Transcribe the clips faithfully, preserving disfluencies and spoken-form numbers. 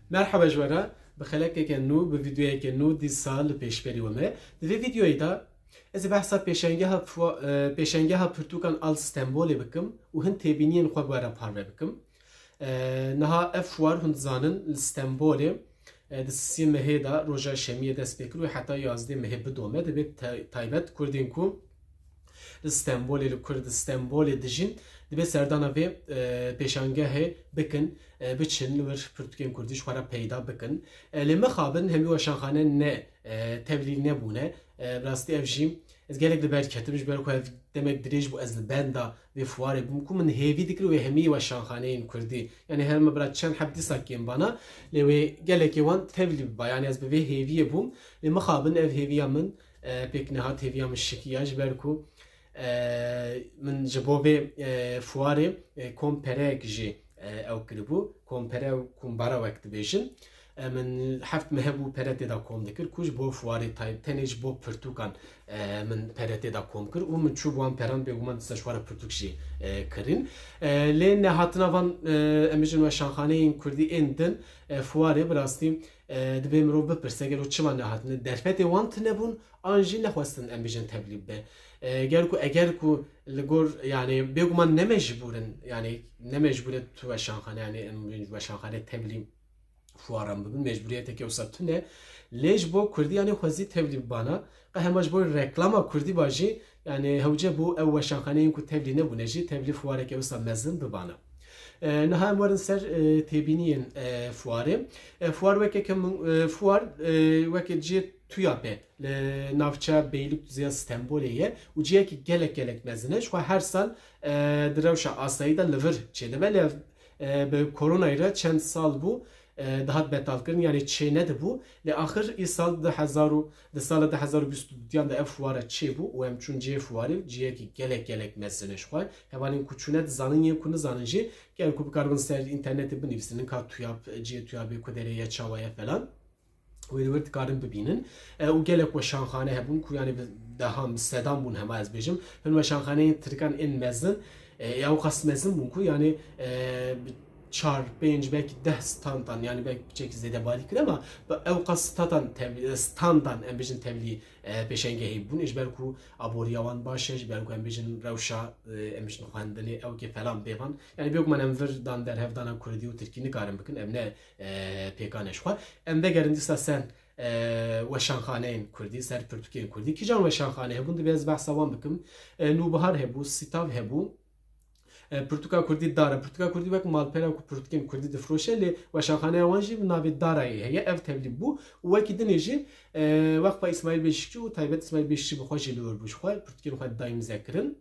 Merhaba ji we re, bi xelekeke nû, bi vîdeoyeke nû dîsa li pêşberî we me. Di vê vîdeoyê de ez ê behsa pêşengeha fua-, e, pêşengeha pirtûkan a li Stenbolê bikim û hin têbîniyên xwe bi we re parve bikim. E, niha ev fuar, hûn dizanin, li Stenbolê, e, di sisê mehê de, roja şemiyê dest pê kir û heta yazdê mehê bidome, dibê te-, taybet Kurdên ku li Stenbolê, li Kurd, li Stenbolê dijîn, dibê serdana vê, e, pêşangehê bikin, e, biçin li wir pirtûkên Kurdî ji xwe re peyda bikin. E, lê mixabin hemî weşanxane ne, e, tevlî nebûne. E, bi rastî ev jî ez gelek li ber ketim, ji ber ku ev demek dirêj bû ez li benda vê fuarê bûm ku min hêvî dikir wê hemî weşanxaneyên Kurdî, yanî her me bira çend heb dîsa kêm bana, lê wê gelekê wan tevlî biba. Yanî ez bi vê hêviyê bûm. Lê mixabin ev hêviya min, e, pêk nehat, hêviya min şikiya, ji ber ku, e, min ji bo vê, e, fuarê, e, kom pereyek jî, e, ew kiribû. Kom pere û kumbara wek dibêjin. E, min heft meh bû pere tê de kom dikir ku ji bo fuarê tay-, tenê ji bo pirtûkan, e, min pere tê de kom kir û min çû bi wan peran, bêguman dîsa ji xwe re pirtûk jî, e, kirin. E, lê nehatina van, e, em bêjin weşanxaneyên Kurdî ên din, e, fuarê bi rastî, e, dibê mirov bipirse gelo çima nehatine. Derfetê wan tune bûn an jî nexwestin em bêjin tevlî bibe. E, ger ku, eger ku li gor, yanî bêguman ne mecbûr in, yanî ne mecbûr e tu weşanxane, yanî em bêjin weşanxane tevlî fuaran bibin, mecbûriyeteke wisa tune. Lê ji bo Kurdî yanî xwezî tevlî bibana, qe hema ji bo reklama Kurdî ba jî, yanî hewce bû ew weşanxaneyên ku tevlî nebûne jî tevlî fuareke wisa mezin bibana. E, niha em werin ser, e, têbîniyên, e, fuarê. E, fuar wekeke min, e, fuar, e, weke cihê tuya be li navça Beylikdüzü ya Stenbolê ye û cihekî gelek gelek mezin e. Ji xwe her sal, e, di rewşa asayî de li vir çêdibe, lê, e, bi koronayê re çend sal bû, e, dihat betalkirin, yanî çê nedibû. Lê axir îsal di hezar û, di sala du hezar û bîst û duyan de ev fuare çêbû û em çûn cihê fuarê, cihekî gelek gelek mezin e ji xwe. Hevalên ku çûne dizanin, yên ku nizanin jî, ger ku bikaribin ser înternetê binivîsin, ka tuyab, cihê tuyabê ku derê ye, çawa ye falan. Wê li wir dikarin bibînin. E, û gelek weşanxane hebûn ku, yanî, bi dehan, bi sedan bûn, hema ez bêjim. Hin weşanxaneyên tirkan ên mezin, e, ewqas mezin bûn ku, yanî, e, bi çar, pênc, belkî deh standan, yanî belkî piçekî zêdebarî kir, ema bi ewqas standan tev-, standan, em bêjin, tevlî, e, pêşengehê bûn. Ji ber ku aboriya wan baş e, ji ber ku, em bêjin, rewşa, e, em bêjin, xwendinê, ewkê falan bêvan. Yanî bêguman em vir dan derhevdana Kurdî û Tirkî nikarin bikin. Em ne e, pêkan e ji xwe. Em vegerin dîsa ser, e, weşanxaneyên Kurdî, ser pirtûkên Kurdî. Kîjan weşanxane hebûn, divê ez behsa wan bikim. E, Nûbihar hebû, Sîtav hebû. E, pirtûka Kurdî Dara. Pirtûka Kurdî wek malpera ku pirtûkên Kurdî difiroşe, lê weşanxaneya wan jî bi navê Darayê heye. Ev tevlî bû. Û wekî dinê jî, e, Weqfa Îsmaîl Beşîkçî û taybet Îsmaîl Beşîkçî bi xwe jî li wir bû ji xwe. Pirtûkên xwe dayîmize kirin.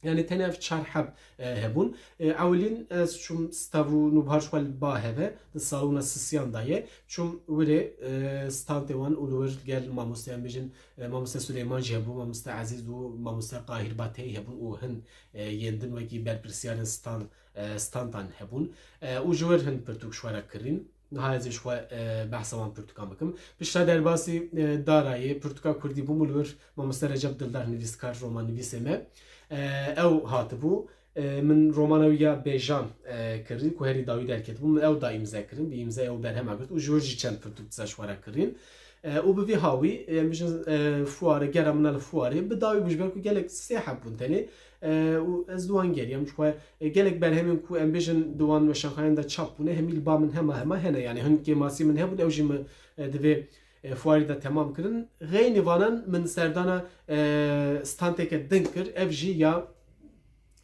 Yanî tenê ev çar heb, e, hebûn. E, ewilîn ez çûm Sîtav û Nûbihar ji xwe li ba heve, di salona sisiyan de ye. Çûm wirê, e, standê wan û li wir gel mamoste, em bêjin, e, mamoste Suleyman jî hebû, mamoste Ezîz û mamoste Qahîr Bateyî hebûn û hin, e, yên din wekî berpirsiyarên stand, e, standan hebûn. E, û ji wir hin pirtûk ji xwe re kirîn. Niha ez ê ji xwe, e, behsa wan pirtûkan bikim. Piştre derbasî, e, Darayê, pirtûka Kurdî bûm û li wir mamoste Recep Dildar, nivîskar, romannivîsê me, e, ew hatibû, e, min romana wî ya Bêjan, e, kirî, ku herî dawî derketibû, min ew da îmze kirin, bi îmze ew berhema girt û ji wir jî çend pirtûk dîsa ji xwe re kirîn. E, û bi vî hawî, e, em bêjin, e, fuare, gera min a li fuarê, bi dawî bû, ji ber ku gelek sê heb bûn tenê, e, û ez di wan geriyam, ji xwe, e, gelek berhemên ku em bêjin di wan weşanxaneyên de çap bûne, hemî li ba min hema hema hene, yanî hin kêmasî min hebûn, ew jî min, e, di vê, e, fuarî de temam kirin. Xeynî vanan min serdana, e, standeke din kir, ev jî ya,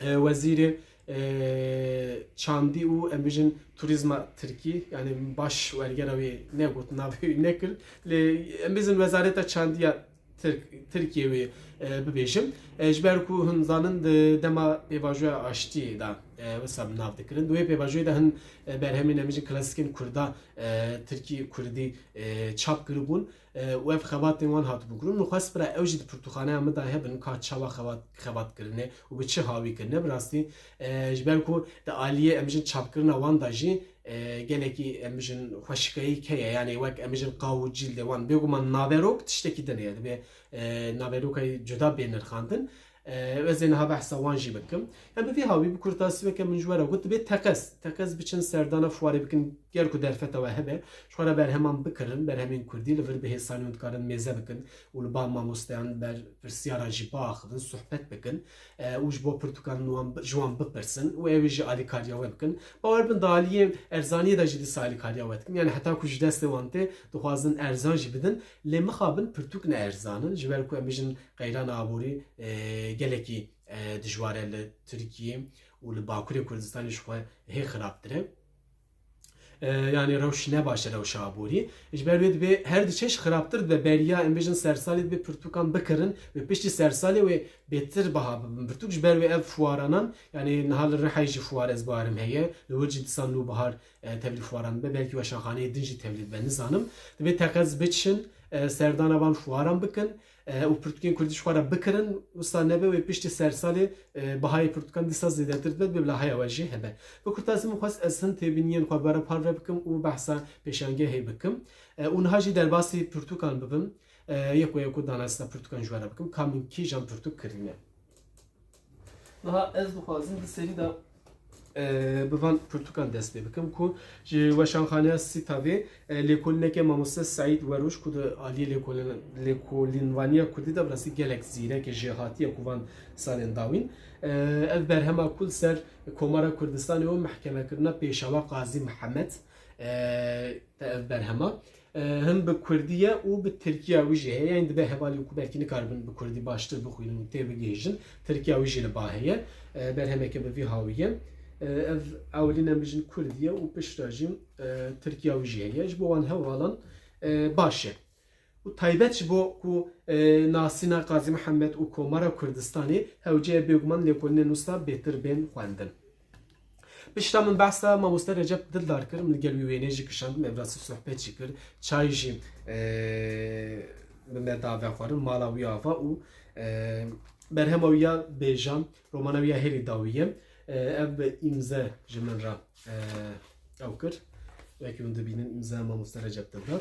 e, wezîrê, e, çandî û, em bêjin, turîzma Tirkî, yanî baş wergera wê negot, navê wî nekir, lê em bêjin Wezareta Çandî ya Tirk-, Tirkiyê wê, e, bibêjim. E, ji ber ku hûn zanin di dema pêvajoya aştiyê de, e, wisa bi nav dikirin. Di wê pêvajoyê de hin, e, berhemên, em bêjin, klasîkên Kurda, e, Tirkî, Kurdî, e, çap kiribûn. E, û ev xebatên wan hatibûn kirin. Min xwest bira ew jî di pirtûkxaneya min de hebin, ka çawa xebat, xebat kirine û bi çi hawî kirine. Bi rastî, e, ji ber ku di aliyê, em bêjin, çapkirina wan de jî, e, gelekî, em bêjin, xweşikayî heye. Yanî wek, em bêjin, qaw û cîldê wan. Bêguman naverok tiştekî din e. Divê, e, naverokayî cuda bê nirxandin. E, ez ê niha behsa wan jî bikim. Em bi vî hawî, bi kurtasî weke min ji we re got, dibê teqez. Teqez biçin serdana fuarê bikin. Ger ku derfeta we hebe, ji xwe re berheman bikirin, berhemên kurdî li vir bi hêsanî hûn dikarin mêze bikin û li ba mamosteyan ber pirsiyara jî biaxivin, sohbet bikin, e, û ji bo pirtûkan wan bi-, ji wan bipirsin û ew ê jî alîkariya we bikin. Bawer bin di aliyê erzaniyê de jî dîsa alîkariya we dikin. Yani heta ku ji destê wan tê, dixwazin erzan jî bidin. Lê mixabin pirtûk ne erzan in, ji ber ku em bijin qeyrana aborî, e, gelekî, e, dijwar e li Tirkiyê û li Bakurê Kurdistanê ji xwe hê xirabtir e. E, yani rewş ne baş e, rewşa aborî. Ji ber wê dibê her diçe ji xirabtir dibe. Beriya em bêjin sersalê dibê pirtûkan bikirin, wê piştî sersalê wê bêtir baha bibin pirtûk. Ji ber wê ev fuaranan, yani niha li Rihayê jî fuar ez barim heye, li wir jî dîsa Nûbihar, e, tevlî fuaran dibe, belkî weşanxaneyê din jî tevlî dibe, nizanim. Dibê teqez biçin, e, serdana van fuaran bikin, e, û pirtûkên kurdî ji xwe re bikirin, wisa nebe wê piştî sersalê, e, bihayê pirtûkan dîsa zêdetir dibe, dibê bila heya we jî hebe. Bi kurtasî min xwest ez hin têbîniyên xwe bi we re parve bikim û behsa pêşangehê bikim. E, û niha jî derbasî pirtûkan bibim. E, yeko yeko danasîna pirtûkan ji we re bikim. Ka min kîjan pirtûk kirîne. Niha ez dixwazim di serî de, e, bi van pirtûkan dest pê bikim ku ji weşanxaneya Sîtavê, e, lêkolîneke mamoste Seîd Weroş ku di aliyê lêkolîn-, lêkolînvaniya kurdî de bi rastî gelek zîrek e jêhatî ye ku van salên dawîn. E, ev berhema ku li ser Komara Kurdistanê û mehkemekirina Pêşawa Qazî Mihemed, e, te ev berhema. E, him bi kurdî ye û bi tirkiya wî jî heye. Yani dibe hevalên ku belkî nikaribin bi kurdî baştir bixwînin û têbigihîjin, tirkiya wî jî li ba heye. E, berhemeke bi vî hawî ye. E, ev ewilî em bijin kurdî ye û piştre jî, e, tirkiya wî jî heye. Ji bo wan hevalan, e, baş e. Û taybet ji bo ku, e, nasîna Qazî Mihemed û Komara Kurdistanê hewce ye, bêguman lêkolînên wisa bêtir bên xwendin. Pişta min behsa mamoste Recep Dildar kir, min gel wî wêneyê jî kişand, me bi rastî sohbet jî kir, çay jî, e, bi me da vexwarin, mala wî ava û, e, berhema wî ya bêjan, romana wî ya herî dawî ye. E, ev bi îmze ji min re, e, ew kir. Wekî hûn dibînin, îmzeya mamoste Recep Dildar.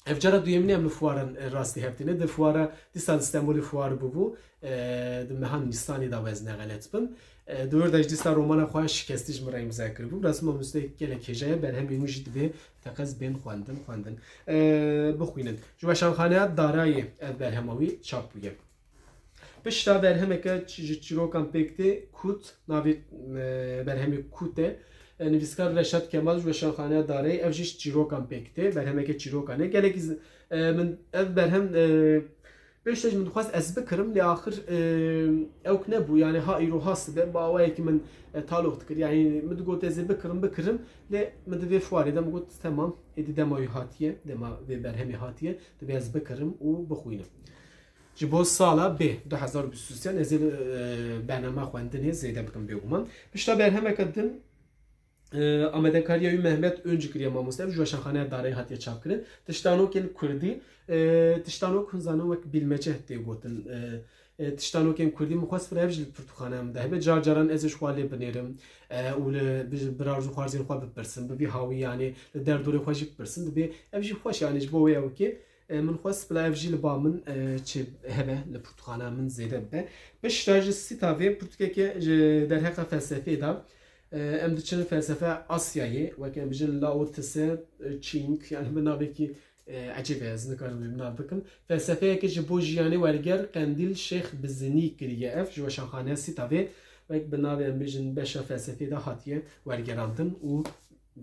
Ev cara duyemîn e em li fuaran, e, rastî hev tîne. Di fuara dîsa di Stenbolê fuar bûbû. E, di meha Nîsanê de, ez ne xelet bim. E, di wir de jî dîsa romana xwe ya Şikestî ji min re îmza kiribû. Bi rastî mamoste gelek hêja ye, berhemên wî jî dibê teqez bên xwendin, xwendin. E, bixwînin. Ji weşanxaneya Darayê ev berhema wî çap bûye. Pişta berhemeke çi-, ji çîrokan pêk tê, Kût, navê, e, berhemê Kût e. E, nivîskar Reşat Kemal ji Weşanxaneya Dareyê, ev jî ji çîrokan pêk tê. Berhemeke çîrokan e. Gelekî z-, e, min ev berhem, e, pêşte jî min dixwest ez bikirim, lê axir, e, ewk nebû. Yani ha îro ha sibe, bi awayekî min, e, taloq dikir. Yani min digot ez ê bikirim, bikirim. Lê min di vê fuarê de min got, temam, êdî dema wî hatiye, dema vê berhemê hatiye, dibê ez bikirim û bixwînim. Ji bo sala bê du hezar û bîst û sê ez ê, e, bernama xwendinê zêde bikim bêguman. Pişta berhemeke din, e, amadekariya wî Mehmet Öncü kiriye mamoste, ev ji Weşanxaneya Darayê hatiye çapkirin. Tiştanokên kurdî, e, tiştanok hûn zanin wek bilmece tê gotin. E, e, tiştanokên kurdî min xwest fira ev jî li pirtûkxaneya min de hebe. Car caran ez ê ji xwe lê binêrim, e, û li bi-, birarz û xwarzên xwe bipirsim. Bi vî hawî yani li derdorê xwe jî bipirsim. Dibê ev jî xweş yani ji bo wê ew kê. E, min xwest bila ev jî li ba min, e, çi hebe, li pirtûkxaneya min zêde bibe. Piştre ji Sîtavê pirtûkeke ji derheqa felsefê de, e, em diçin felsefe Asyayê, wek em bijin Lao Tse, e, Ching, yani bi navekî, e, ecêb e, ez nikarim vê bi nav bikim. Felsefeyeke ji bo jiyanê werger Qendîl Şêx Bizinî kiriye ev, ji Weşanxaneya Sîtavê, wek bi navê em bijin beşa felsefê de hatiye wergerandin û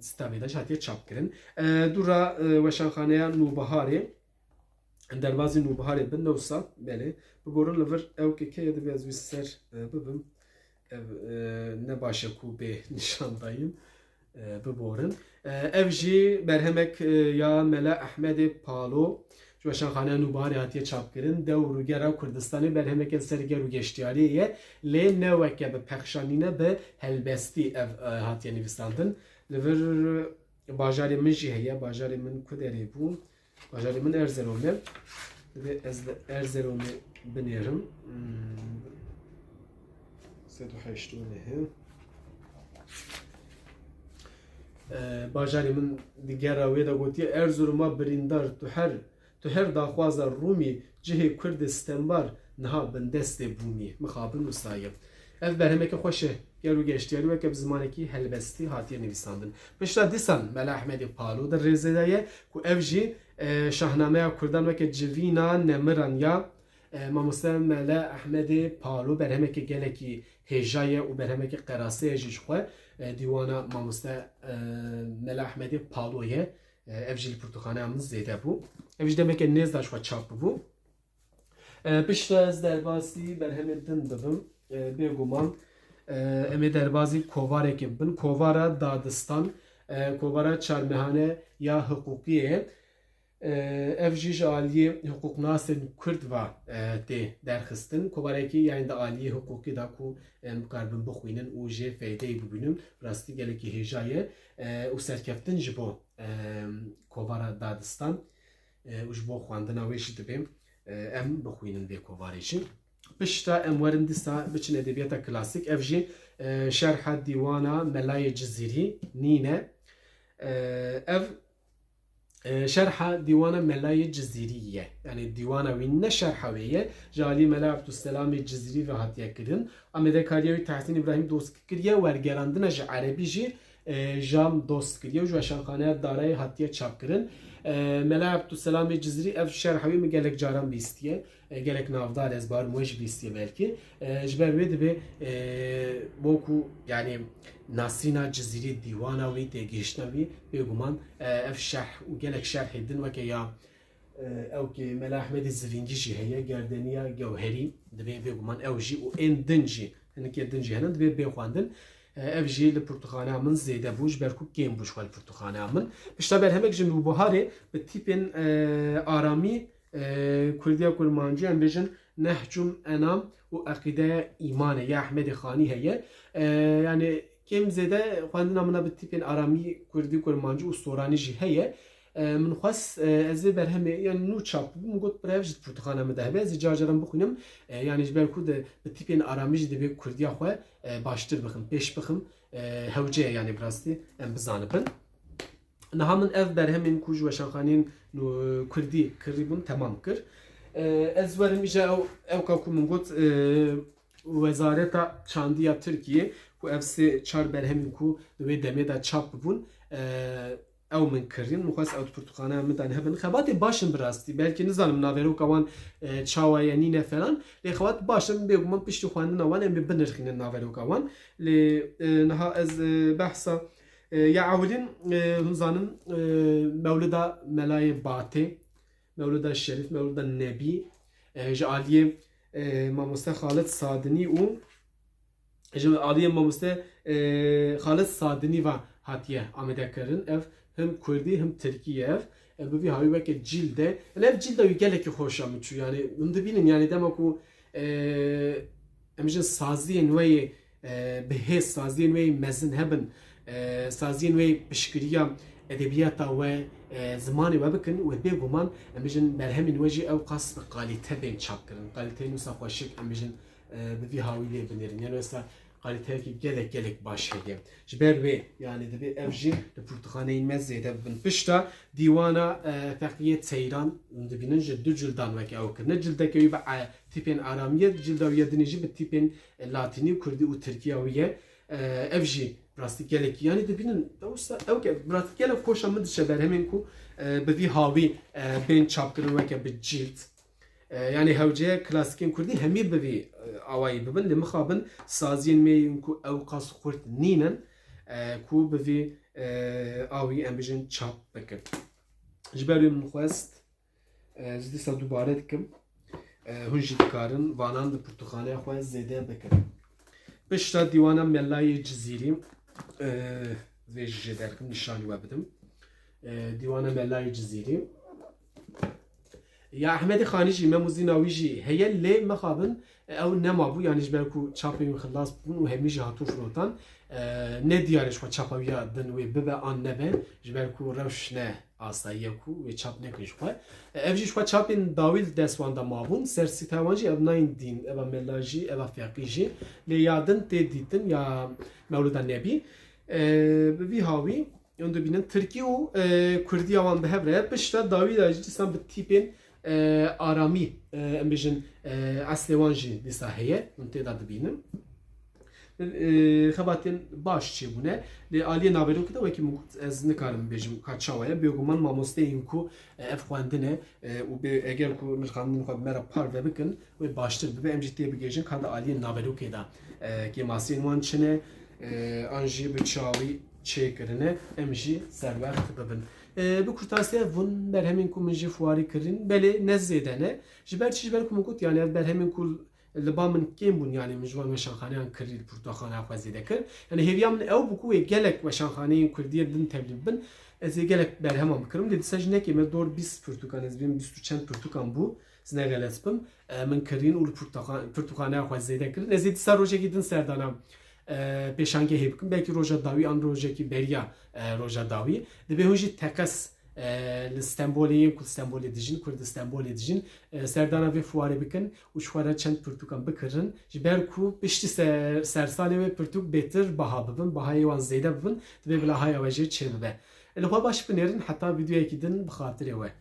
Sîtavê de jî hatiye çapkirin. E, dûra, e, Weşanxaneya Nûbiharê, derbazî Nûbiharê bin, ne wisa, belê. Biborin li vir ew keke ye, divê ez wî ser, e, bibim. Ev, e, ne baş e ku bê nîşan dayîn, e, biborin. E, ev jî berhemek, e, ya Mela Ehmedê Palo, ji Weşanxaneya Nûbiharê hatiye çapkirin. Dewr û gera Kurdistanê berhemeke li ser ger û geştiyariyê ye, lê ne weke bi pexşanîne, bi helbestî ev, e, hatiye nivîsandin. Li vir bajarê min jî heye. Bajarê min ku derê bû? Bajarê min Erzerom e. Divê ez li Erzeromê binêrim. Hmm. Sed û heştê û neh. E, bajarê min di gera wê de gotiye, Erzuruma birîndar, tu her, tu her daxwaza Rûmî, cihê Kurdê stembar, niha bindestê bûmî. Mixabin wisa ye. Ev berhemeke xweş e. Gelo geştiyarî weke bi zimanekî helbestî hatiye nivîsandin. Pişta dîsan Mela Ehmedê Palo di rêzê de ye ku ev jî, e, şahnameya Kurdan weke Civîna Nemiran ya, e, mamoste Mela Ehmedê Palo berhemeke gelekî hêja ye û berhemeke qerase ye jî ji xwe, e, dîwana mamoste, e, Mela Ehmedê Palo ye. E, ev jî li pirtûkxaneya min zêde bû. Ev jî demeke nêz de ji xwe çap bibû. E, piştre ez derbasî berhemê din bibim. E, bêguman, e, em ê derbazî kovarekê bibin. Kovara Dadistan, e, kovara çarmehane ya hiqûqiyê ye. E, ev jî ji aliyê hiqûqnasên Kurd ve, e, tê derxistin. Kovarekî, yanî di aliyê hiqûqî de ku em bikaribin bixwînin û jê feydeyê bibînin, rastî gelekî hêja ye, e, û serkeftin ji bo, e, kovara Dadistan, e, û ji bo xwendina wê jî dibê, e, em bixwînin vê kovarê jî. Pişta em werin dîsa biçin edebiyata klasîk. Ev jî, e, şerha dîwana Melayê Cizîrî nîne. E, ev, e, şerha dîwana Melayê Cizîrî ye. Yanî dîwana wî ne şerha wê ye. Ji alî Mela Ebdulselamê Cizîrî ve hatiye kirin. Amedekariya wî Tehsîn Îbrahîm Dost kiriye, wergerandina ji erebî jî, e, Jam Dost kiriye û ji Weşanxaneya Darayê hatiye çapkirin. E, Mela Ebdulselamê Cizîrî ev şerha wî min gelek caran bîstiye. E, gelek navdar ez barim we jî bîstiye belkî. E, ji ber wê dibê, e, bo ku, yanî, nasîna Cizîrî, dîwana wî, têgihiştina wî, bêguman, e, ev şerh û gelek şerhê din weke ya, e, ew kê Mela Ehmedê Zivîngî jî heye, Gerdeniya Gewherî, dibê bêguman ew jî û ên din jî, hinikê din jî hene, dibê bê xwendin. E, ev jî li pirtûkxaneya min zêde bû, ji ber ku kêm bû ji xwe li pirtûkxaneya min. Pişta berhemek ji Nûbiharê bi tîpên, e, aramî, e, Kurdiya Kurmancî, em bêjin Nehcûl Enam û Eqîdeya Îmanê ya Ehmedê Xanî heye. E, yanî kêm zêde xwendina min a bi tîpên aramî, Kurdî, Kurmancî û Soranî jî heye. E, min xwest, e, ez vê berhemê, yanî nû çap bû, min got, "Bira, ev jî di pirtûkxana min de hebe, ez ê car caran bixwînim." E, yanî ji ber ku di, bi tîpên aramî jî divê Kurdiya xwe, e, baştir bixim, pêş bixim. E, hewce ye, yanî bi rastî em bizanibin. Niha min ev berhemên ku ji weşanxaneyên nû-, Kurdî kirî bûn temam kir. E, ez werim îja ew, ewka ku min got, e, Wezareta Çandî ya Tirkiyê ku ev sê çar berhemên ku di wê demê de çap bibûn, e, ew min kirîn. Min xwest ew di pirtûkxaneya min de hebin. Xebatê baş in bi rastî. Belkî nizanim naveroka wan, e, çawa ye, nîne falan. Lê xebat baş in, bêguman piştî xwendina wan em ê binirxînin naveroka wan. Lê, e, niha ez, e, behsa, e, ya ewilîn, e, hûn zanin, e, Mewlida Melayê Batê, Mewlida Şerîf, Mewlida Nebî, e, ji aliyê, e, Mamoste Xalid Sadinî û ji aliyê Mamoste, e, Xalid Sadinî ve hatiye amadekirin. Ev him Kurdî, him Tirkî ye ev. E, bi vî hawî weke cîld e. Lê ev cîlda wî gelekî xweş a min çû. Yanî hûn dibînin, yanî dema ku, e, em jin saziyên wê yê, e, bi hêz, saziyên wê yê mezin hebin, e, saziyên wê yê piştgiriya edebiyata we, e, zimanê we bikin, wê bêguman em bêjin berhemên we jî ew qas bi kalîte bên çapkirin. Kalîteyên wisa xweşik em bêjin, e, bi vî hawî lê binêrin. Yanî wisa kalîteyekî gelek, gelek baş heye. Ji ber wê, yanî divê ev jî li pirtûkxaneyên me zêde bibin. Pişta dîwana, e, Feqiyê Teyran, hûn dibînin ji du cildan weke ew kirine. Cildeke wî bi, e, tîpên aramî ye, cilda wî ya dinê jî bi tîpên, e, latînî, kurdî û tirkî ya wî ye. E, ev jî bi rastî gelekî, yanî dibînin, ew sa-, ew ke, bi rastî gelek xweş a min diçe berhemên ku, e, bi vî hawî, e, bên çapkirin weke bi cîld. E, yanî hewce ye klasîkên kurdî hemî bi vî, e, awayî bibin, lê mixabin saziyên me yên ku ew qas xurt nînin, e, ku bi vî, e, awî em bijin çap bikin. Ji ber wê min xwest, e, ez dîsa dubare dikim. E, hûn jî dikarin vanan di pirtûkxaneya xwe zêde bikin. Pişta dîwana Melayê Cizîrî, e, vê jî jê derxim, nîşanî we bidim. E, dîwana Melayê Cizîrî. Ya Ehmedê Xanî jî, Mem û Zîna wî jî heye, lê mixabin, e, ew nema bû, yanî ji ber ku çapên wî xilas bûn û hemî jî hatû firotan, e, ne diyar e ji xwe çapa wî ya din wê bibe an nebe, ji ber ku rewş ne asayî ye ku wê çap nekin ji xwe. E, ev jî ji xwe çapên dawî li dest wan de mabûn, ser sîta wan jî ev nayên dîn, eva Mela jî, eva Feqî jî, lê ya din tê dîtin, ya Mewlida Nebî. E, bi vî hawî, Hûn dibînin Tirkî û, e, Kurdiya wan bi hev re ye. Piştre dawî de jî dîsan bi tîpên, e, aramî, e, em bêjin, e, eslê wan jî dîsa heye. Hûn tê de dibînin. E, xebatên baş çêbûne. Lê aliyê naverokê de wekî min got, ez nikarim bêjim ka çawa ye. Bêguman mamosteyên ku, e, ev xwendine, e, û bê, eger ku nirxandin xwe bi me re parve bikin, wê baştir bibe. Em jî tê bigihêjin ka di aliyên naverokê de, e, kêmasiyên wan çi ne, e, an jî bi çawî çêkirine, em jî serwext bibin. E, bi kurtasiya vun berhemên ku min jî fuarî kirin, belê ne zêde ne. Ji ber çi? Ji ber ku min got, yani ev berhemên ku li ba min kêm bûn, yani min ji wan weşanxaneyan kirî li pirtûkxaneya xwe zêde kir. Yani hêviya min ew bû ku wê gelek weşanxaneyên kurdî yên din tevlî bibin. Ez ê gelek berheman bikirim. Lê dîsa jî ne kêm e, dor bîst pirtûkan, ez bîm bîst û çend pirtûkan bû. Ez ne xelet bim. E, min kirîn û li pirtûkxa-, pirtûkxaneya xwe zêde kirin. Ez ê dîsa rojekî din serdana, e, pêşangehê bikim. Belkî roja dawî an rojekî beriya, e, roja dawî. Dibê hûn jî teqez, e, li Stenbolê yên ku li Stenbolê dijîn, Kurd li Stenbolê dijîn, e, serdana vê fuarê bikin û ji xwe re çend pirtûkan bikirin. Ji ber ku piştî ser, sersalê wê pirtûk bêtir baha bibin, bahayê wan zêde bibin, dibê bila haya we jê çêbibe. Li xwe baş binêrin, heta vîdeoyekî din bi xatirê we.